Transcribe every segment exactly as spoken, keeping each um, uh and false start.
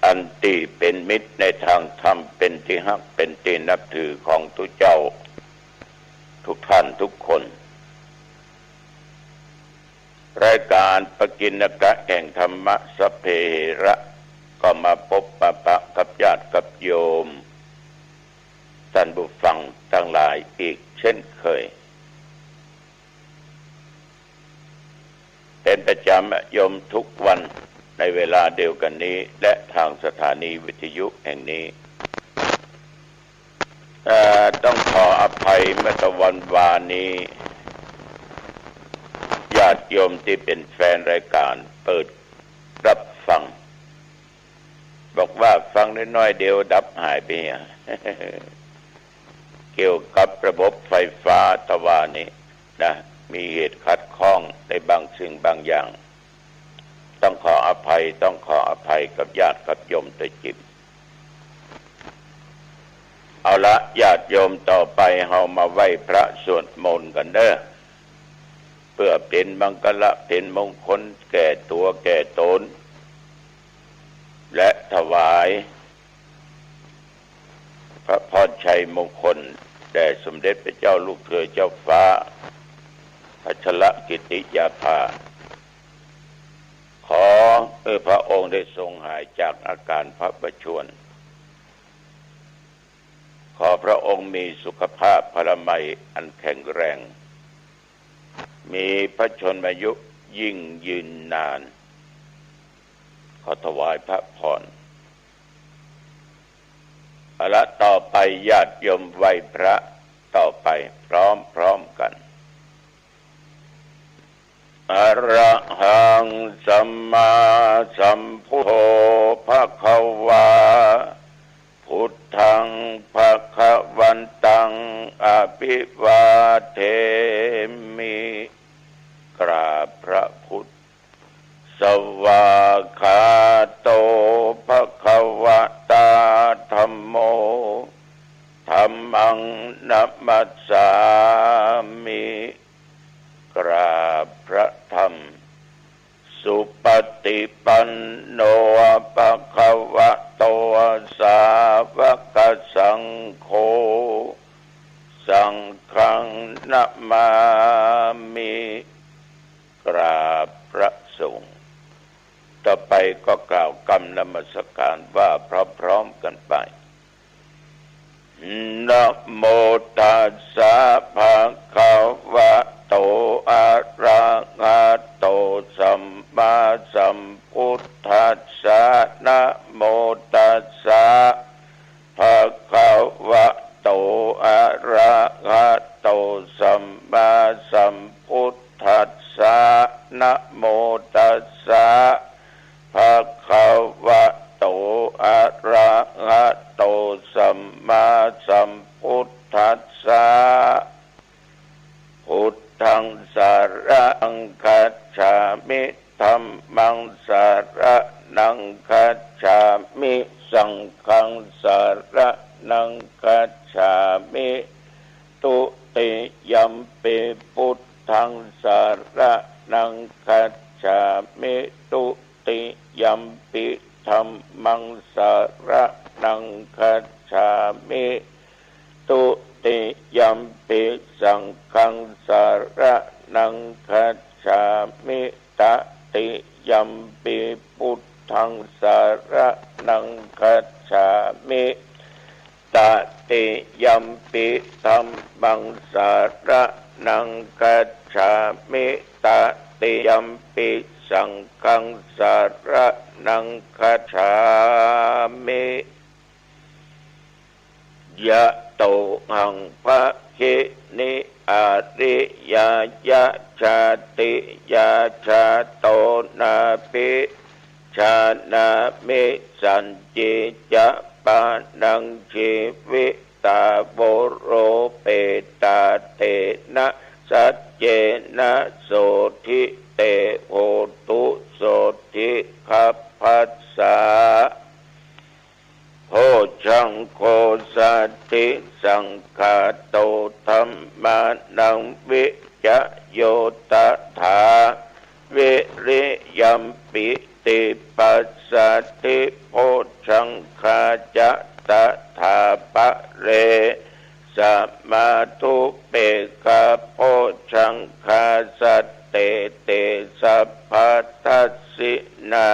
อันตี้เป๋นมิตรในตางธรรม เป๋นตี้ฮัก เป๋นตี้นับถือของตุ๊เจ้า ทุกท่านทุกคน รายก๋านปกิณณกะแห่งธรรมะสัพเพเหระ ก็มาปบมาปะกับญาติกับโยม ต้านผู้ฟังตังหลายอีกเช่นเคย เป๋นประจ๋ำโยม ทุกวันในเวลาเดียวกั๋นนี้ และตางสถานีวิทยุแห่งนี้ เอ่อ ต้องขออภัย เมื่อตะวันวานนี้ ญาติโยมตี้เป๋นแฟนรายก๋านเปิดฮับฟัง บอกว่าฟังน้อยๆ เดี๋ยวดับหายไปเหีย เกี่ยวกับระบบไฟฟ้าตะวานี้นะ มีเหตุขัดข้องในบางสิ่งบางอย่าง ต้องขออภัย ต้องขออภัยกับญาติกับโยมตวยจิต เอาละ ญาติโยม ต่อไปเฮามาไหว้พระสวดมนต์กั๋นเน่อ เปื้อเป๋นมังคละ เป๋นมงคลแก่ตั๋วแก่ต๋น และถวายพระพรชัยมงคลแด่สมเด็จพระเจ้าลูกเธอเจ้าฟ้าพัชรกิติยาภา ขอเมื่อพระองค์ได้ทรงหายจากอาก๋านพระประชวร ขอพระองค์มีสุขภาพพลามัยอันแข็งแรง มีพระชนมายุยิ่งยืนนาน ขอถวายพระพร เอาละ ต่อไปญาติโยมไหว้พระต่อไปพร้อมๆ กั๋น อะระหังสัมมาสัมพุทโธ ภะคะวา พุทธัง ภะคะวันตัง อะภิวาเทมิ กราบพระพุทธ สวากขาโต ภะคะวะตา ธัมโม ธัมมัง นะมัสสามิ กราบพระธรรม สุปฏิปันโน ภะคะวะโต สาวกสังโฆ สังฆัง นะมามิ กราบพระสงฆ์ ต่อไปก็กล่าวกำนมัสการว่าพร้อมๆ กั๋นไป นะโมตัสสะ ภะคะวะโต อะระหะโต สัมมาสัมพุทธัสสะ นะโมตัสสะ ภะคะวะโต อะระหะโต สัมมาสัมพุทธัสสะ นะโมตัสสะ ภะคะวะโต อะระหะโต สัมมาสัมพุทธัสสะ พุทธัง สะระณัง คัจฉามิ ธัมมัง สะระณัง คัจฉามิ สังฆัง สะระณัง คัจฉามิ ตุติยัมปิ พุทธัง สะระณัง คัจฉามิ ตุติยัมปิ ธัมมัง สะระณัง คัจฉามิ ตุติยัมปิ สังฆัง สะระณัง คัจฉามิ ตติยัมปิ พุทธัง สะระณัง คัจฉามิ ตติยัมปิ ธัมมัง สะระณัง คัจฉามิ ตติยัมปิ สังฆัง สะระณัง คัจฉามิ ยะโตหัง ภะคินิ อาริยายะ ชาติยา ชาโต นาภิ ชานามิ สันจิ จะ ปะนัง ชีวิตา โว โร เปตา เตนะ สัจเจนะ โสธิ เต โหตุ โสธิ คัพพัสสะ โภชฌังโค สัตถิสังฆาโต ธัมมานัง วิจโย ตถา วิริยัมปิ ติปัสสะธิ โพชฌังคาจะ ตถาปะเร สะมาธุ เปกขาโพชฌังคา สัตเต เต สัพพะทัสสินา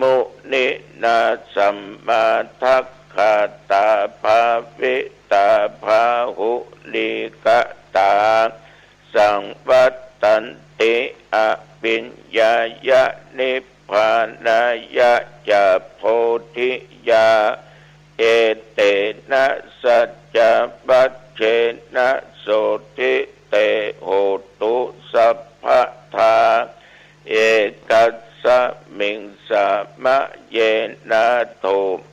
มุนินา สัมมาทักขาตา ภาวิตา บาหุลีกตา สังวัตตันติ อภิญญายะ นิพพานายะ จะ โพธิยา เอเตนะ สัจจวัจเจนะ โสตถิ เต โหตุ สัพพะทา เอกัสสะมิง สะมะเยนะ โถ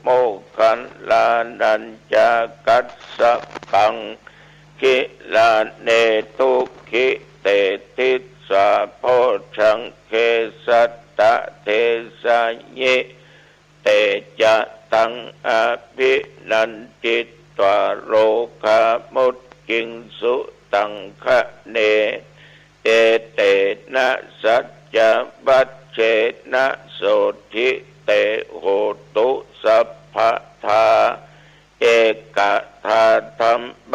โมคคัลลานัญจะกัสสะปัง กิลาเน ทุกขิ เต ทิสสา โพชฌังเก สัตตะ เทสายิ เต จะ ตัง อภินันทิ ตวา โรคา มุจจิงสุ ตัง คะเน เอเตนะ สัจจวัจเจนะ โสตถิ เต โหตุ สัพพะทา เอกทา ธัมม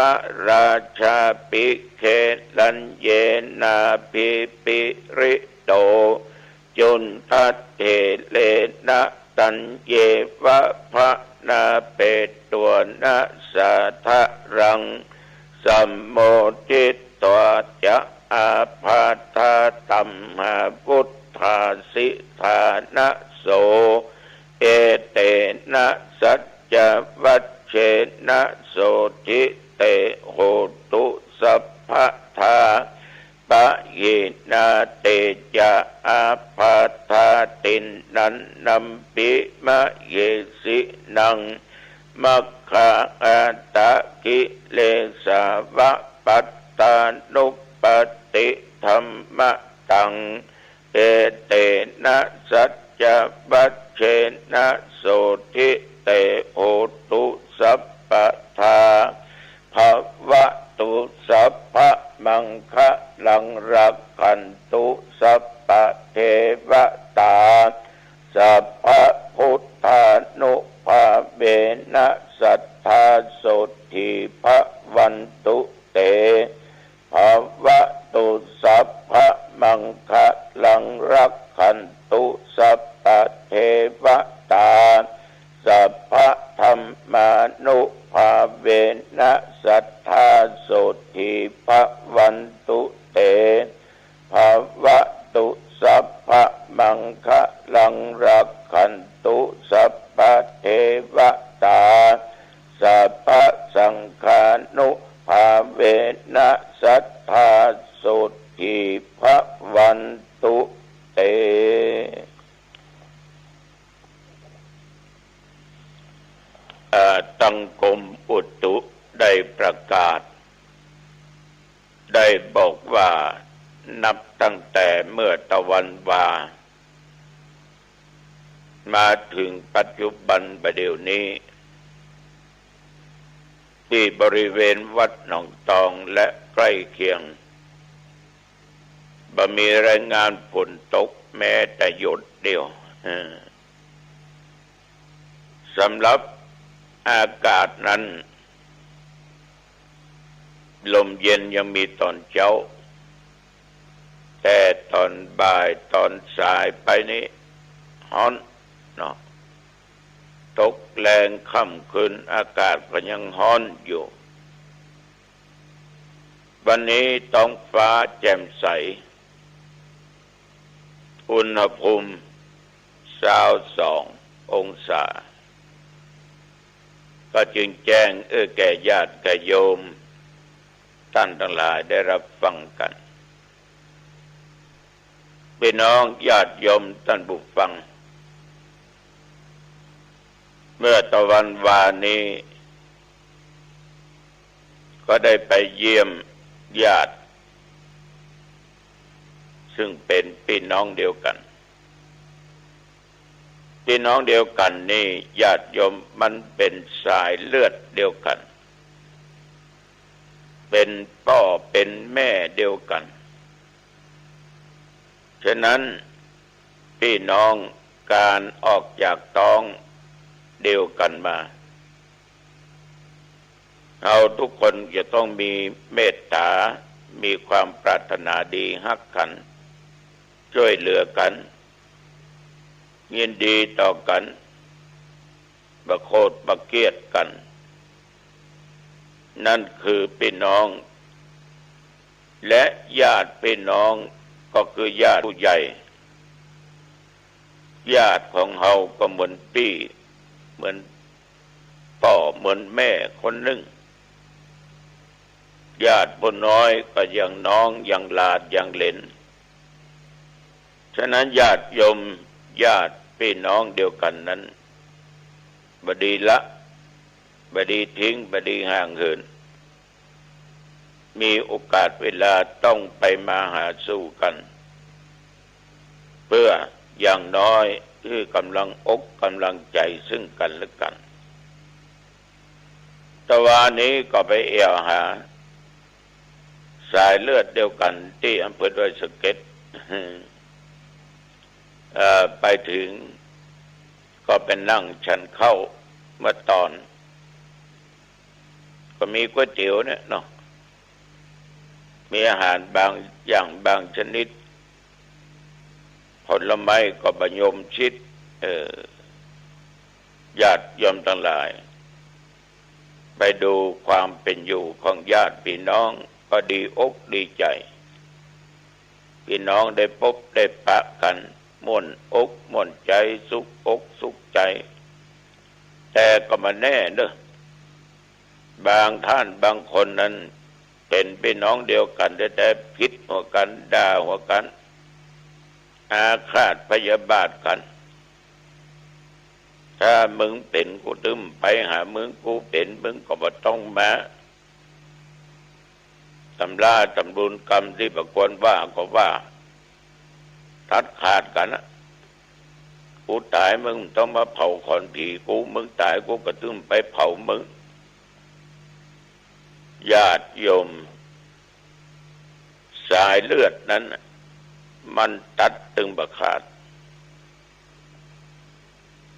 ราชา ปิ เก รัญเยนา ภิ ปิริโต จุณฑะ เถ เรนะ ตัญเยวะ พะนา เปตวนะ สาทะรัง สัมโมทิตวา จะ อาพาธา ตัมหาวุฏฐา สิทธานะโส เอเตนะ สัจจวัจเจนะ โสตถิ เต โหตุ สัพพะทา ปะหินา เต จะ อาพาธา ติณณันนัมปิ มะเหสินัง มัคคาอาตะ กิเลสาวะ ปัตตานุปปาติ ธัมมะตัง เอเตนะ สัจจวัจเจนะ โสตถิ เต โหตุ สัพพะทา ภะวะตุ สัพพะมังคะลัง รักขันตุ สัพพะเทวะตา สัพพะพุทธานุภาเวนะ สัตถา โสตถี ภะวันตุ เต ภะวะตุ สัพพะมังคะลัง รักขันตุ สัพพะเทวะตา สัพพะธัมมานุภาเวนะ สัตถา โสตถี ภะวันตุ เต ภะวะตุ สัพพะมังคะลัง รักขันตุ สัพพะเทวะตา สัพพะสังฆานุภาเวนะ สัตถา โสตถี ภะวันตุ เต เอ่อ ตังกรมอุตุได้ประกาศ ได้บอกว่านับตั้งแต่เมื่อตะวันวา มาถึงปัจจุบันบ่าเดี่ยวนี้ ตี้บริเวณวัดหนองตองและใกล้เคียง บ่มีรายงานฝนตกแม้แต่หยดเดียว เออ สำหรับอากาศนั้น ลมเย็นยังมีต๋อนเจ๊า แต่ต๋อนบ่ายต๋อนสายไปนี้ฮ้อนเนาะ ตกแลงค่ำคืนอากาศก็ยังฮ้อนอยู่ วันนี้ต๊องฟ้าแจ่มใส อุณหภูมิซาวสององศา ก็จึงแจ้งเอื้อแก่ญาติแก่โยมต้านตังหลายได้ฮับฟังกั๋น ปี้น้องญาติโยมต้านผู้ฟัง เมื่อตะวันวานี้ ก็ได้ไปเยี่ยมญาติ ซึ่งเป๋นปี้น้องเดียวกั๋น ปี้น้องเดียวกั๋นนี่ญาติโยมมันเป๋นสายเลือดเดียวกั๋น เป๋นป้อเป๋นแม่เดียวกั๋น ฉะนั้นปี้น้อง การออกจากต๊องเดียวกั๋นมา เฮาทุกคนจะต้องมีเมตต๋า มีความปรารถนาดี ฮักกั๋น จ้วยเหลือกั๋น ยินดีต่อกั๋น บ่โกรธบ่เกลียดกั๋น นั่นคือปี้น้อง และญาติปี้น้องก็คือญาติผู้ใหญ่ ญาติของเฮาก็เหมือนปี้ เหมือนป้อ เหมือนแม่คนนึ่ง ญาติผู้น้อยก็อย่างน้อง อย่างหลาน อย่างเหลน ฉะนั้นญาติโยม ญาติปี้น้องเดียวกั๋นนั้น บ่ดีละ บ่ดีทิ้ง บ่ดีห่างเหิน มีโอกาสเวลาต้องไปมาหาสู่กั๋น เปื้ออย่างน้อยหื้อก๋ำลังอกก๋ำลังใจ๋ซึ่งกั๋นและกั๋น ตะวานี้ก็ไปแอ่วหา สายเลือดเดียวกั๋นตี้อำเภอดอยสะเก็ด เอ่อ ไปเถิงก็ไปนั่งฉันข้าวเมื่อตอน ก็มีก๋วยเตี๋ยวเนี่ยเนาะ มีอาหารบางอย่างบางชนิด ผลไม้ก็บ่ยมชิด เออ ญาติโยมตังหลาย ไปดูความเป๋นอยู่ของญาติปี้น้องก็ดีอกดีใจ๋ ปี้น้องได้ปบได้ปะกั๋น ม่วนอกม่วนใจ๋ สุกอกสุกใจ๋ แต่ก็บ่แน่เนาะ บางต้านบางคนนั้นเป๋นปี้น้องเดียวกั๋นแต๊ๆ ผิดหัวกั๋น ด่าหัวกั๋น อาฆาตพยาบาทกั๋น ถ้ามึงเป๋นกูตึ้มไป หามึงกูเป๋นมึงก็บ่ต้องมา ตำราตำรุนกรรมตี้บ่ควรว่าก็ว่า ตัดขาดกั๋นนะ กูต๋ายมึงต้องมาเผาขอนผีกู มึงต๋ายกูก็ตึ้มไปเผามึง ญาติโยม สายเลือดนั้นน่ะ มันตัดตึงบ่ขาด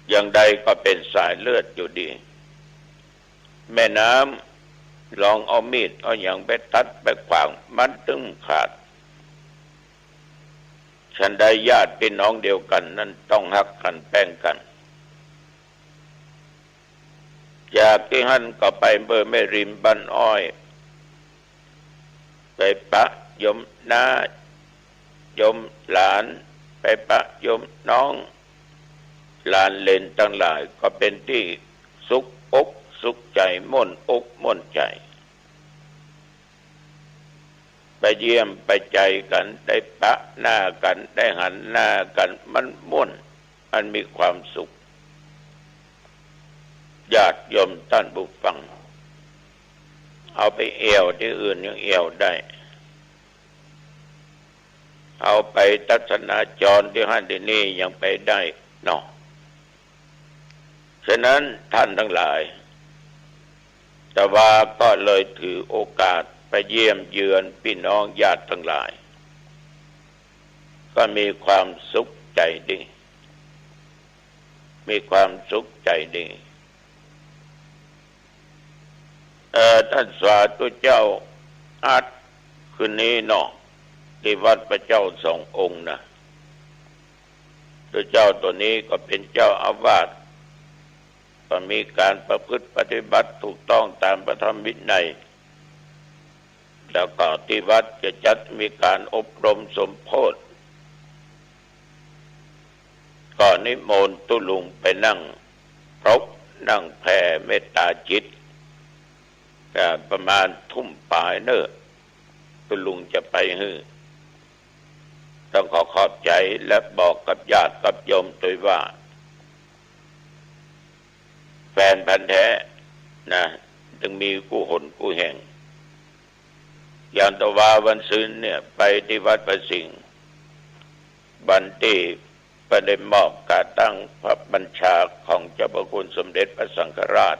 อย่างใดก็เป๋นสายเลือดอยู่ดี แม่น้ำลองเอามีดเอาหยังไปตัดไปขว้าง มันตึงขาด ฉันใดญาติปี้น้องเดียวกั๋นนั้นต้องฮักกั๋นแป้งกั๋น จากตี้หั้นก็ไปเบอแม่ริมบ้านอ้อย ไปปะโยมน้า โยมหลาน ไปปะโยมน้อง หลานเหลนตังหลาย ก็เป๋นตี้สุกอกสุกใจ๋ ม่วนอกม่วนใจ๋ ไปเยี่ยมไปใจ๋กั๋น ได้ปะหน้ากั๋น ได้หันหน้ากั๋น มันม่วน มันมีความสุข ญาติโยมต้านผู้ฟัง เอาไปแอ่วตี้อื่นยังแอ่วได้ เอาไปทัศนาจรตี้หั้นตี้นี่ยังไปได้เนาะ ฉะนั้นต้านตังหลาย ตะวาก็เลยถือโอกาสไปเยี่ยมเยือนปี้น้องญาติตังหลาย ก็มีความสุขใจ๋ดี มีความสุขใจ๋ดี เอ่อ ต้านสาธุเจ้าอัดคืนนี้เนาะ ตี้วัดพระเจ้าสององค์นะ พระเจ้าตัวนี้ก็เป๋นเจ้าอาวาส ก็มีก๋านประพฤติปฏิบัติถูกต้องต๋ามพระธรรมวินัย แล้วก็ตี้วัดจะจัดมีก๋านอบรมสมโภช ก็นิมนต์ตุ๊ลุงไปนั่งครบ นั่งแผ่เมตตาจิต อ่า ประมาณทุ่มป๋ายเน่อ ตุ๊ลุงจะไปหื้อ ต้องขอขอบใจ๋และบอกกับญาติกับโยมตวยว่า แฟนพันธุ์แท้นะ ตึงมีกู้หนกู้แห่ง อย่างตะวาวันซืนเนี่ย ไปตี้วัดพระสิงห์ วันตี้เปิ้นได้มอบก๋าตั้งพระบัญชาของเจ้าพระคุณสมเด็จพระสังฆราช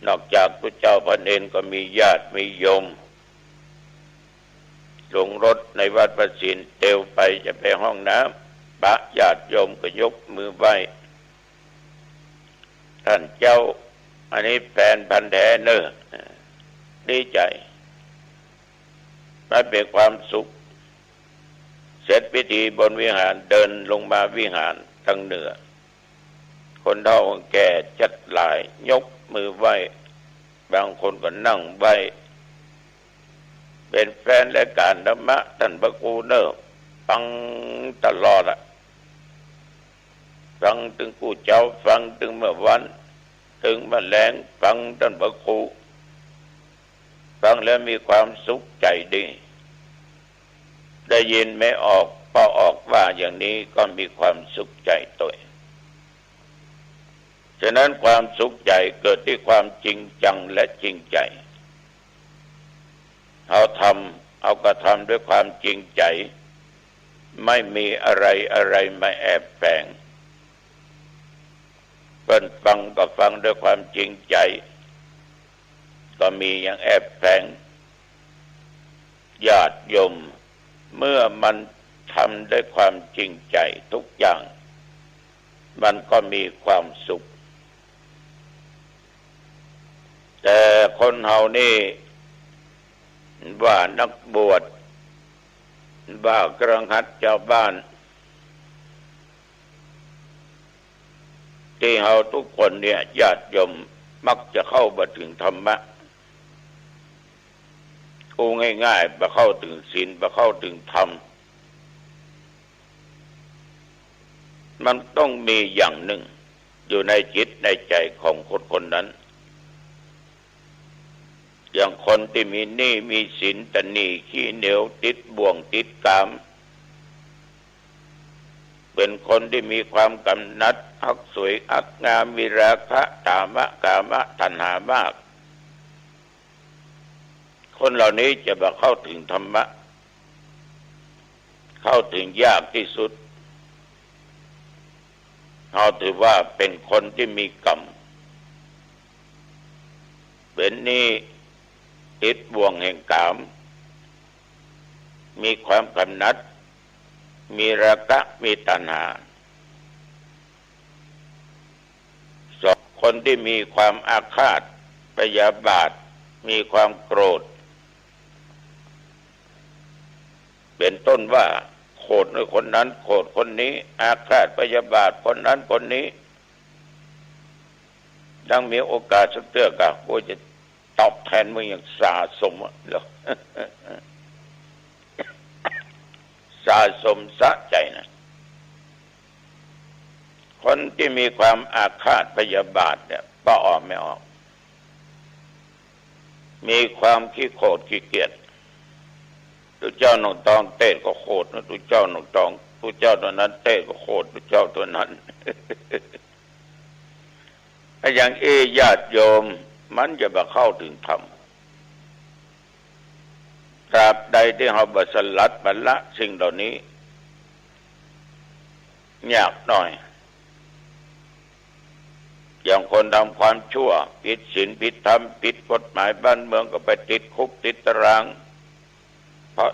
นอกจากตุ๊เจ้าพระเณรก็มีญาติมีโยม ลงรถในวัดพระสิงห์เตียวไปจะไปห้องน้ ปะญาติโยมก็ยกมือไหว้ ต้านเจ้า อันนี้แฟนพันธุ์แท้เน่อ ดีใจ๋ มันเป๋นความสุข เสร็จพิธีบนวิหาร เดินลงมาวิหารตางเหนือ คนเฒ่าคนแก่จัดหลายยกมือไหว้ บางคนก็นั่งไหว้ เป๋นแฟนรายก๋านธรรมะต้านพระครูเน่อ ฟังตลอดอะ ฟังตึงกู้เจ๊า ฟังตึงเมื่อวัน ตึงเมื่อแลง ฟังต้านพระครู ฟังแล้วมีความสุขใจ๋ดี ได้ยินแม่ออก ป้อออกว่าอย่างนี้ก็มีความสุขใจ๋ตวย ฉะนั้นความสุขใจ๋เกิดตี้ความจริงจังและจริงใจ๋ เฮาทำ เฮากระทำด้วยความจริงใจ๋ ไม่มีอะไรอะไรมาแอบแฝง เปิ้นฟังก็ฟังด้วยความจริงใจ๋ ก็มีอย่างแอบแฝง ญาติโยม เมื่อมันทำด้วยความจริงใจ๋ทุกอย่าง มันก็มีความสุข แต่คนเฮานี่ ว่านักบวช ว่าคฤหัสถ์ชาวบ้าน ตี้เฮาทุกคนเนี่ย ญาติโยม มักจะเข้าบ่ถึงธรรมะ อู้ง่ายๆ บ่เข้าถึงศีล บ่เข้าถึงธรรม มันต้องมีอย่างนึ่งอยู่ในจิตในใจ๋ของคนคนนั้น อย่างคนตี้มีหนี้มีสิน ตะหนี่ขี้เหนียว ติดบ่วงติดกาม เป๋นคนตี้มีความกำหนัดฮักสวยฮักงาม มีราคะ กามะ กามะตัณหามาก คนเหล่านี้จะบ่เข้าถึงธรรมะ เข้าถึงยากตี้สุด เฮาถือว่าเป๋นคนตี้มีกรรม เป๋นหนี้ ติดบ่วงแห่งกาม มีความกำหนัด มีราคะ มีตัณหา สอง คนตี้มีความอาฆาตพยาบาท มีความโกรธ เป๋นต้นว่า โขดคนนั้น โขดคนนี้ อาฆาตพยาบาทคนนั้นคนนี้ ดังมีโอกาสสักเตื้อก็ กูจะตอบแทนมึงอย่างสะสมอะ เหรอ สะสมสะใจ๋นะ คนตี้มีความอาฆาตพยาบาทเนี่ย ป้อออกไม่ออก มีความขี้โขดขี้เกียจ ตุ๊เจ้าหนองตองเตสน์ก็โขดนะ ตุ๊เจ้าหนองตอง ตุ๊เจ้าตั๋วนั้นเตสน์ก็โขดตุ๊เจ้าตั๋วนั้น อะหยังอี้ ญาติโยม มันจะบ่เข้าถึงธรรม ตราบใดตี้เฮาบ่สลัดบ่ละสิ่งเหล่านี้ ยากหน้อย อย่างคนทำความชั่ว ผิดศีลผิดธรรม ผิดกฎหมายบ้านเมือง ก็ไปติดคุกติดตาราง เพราะ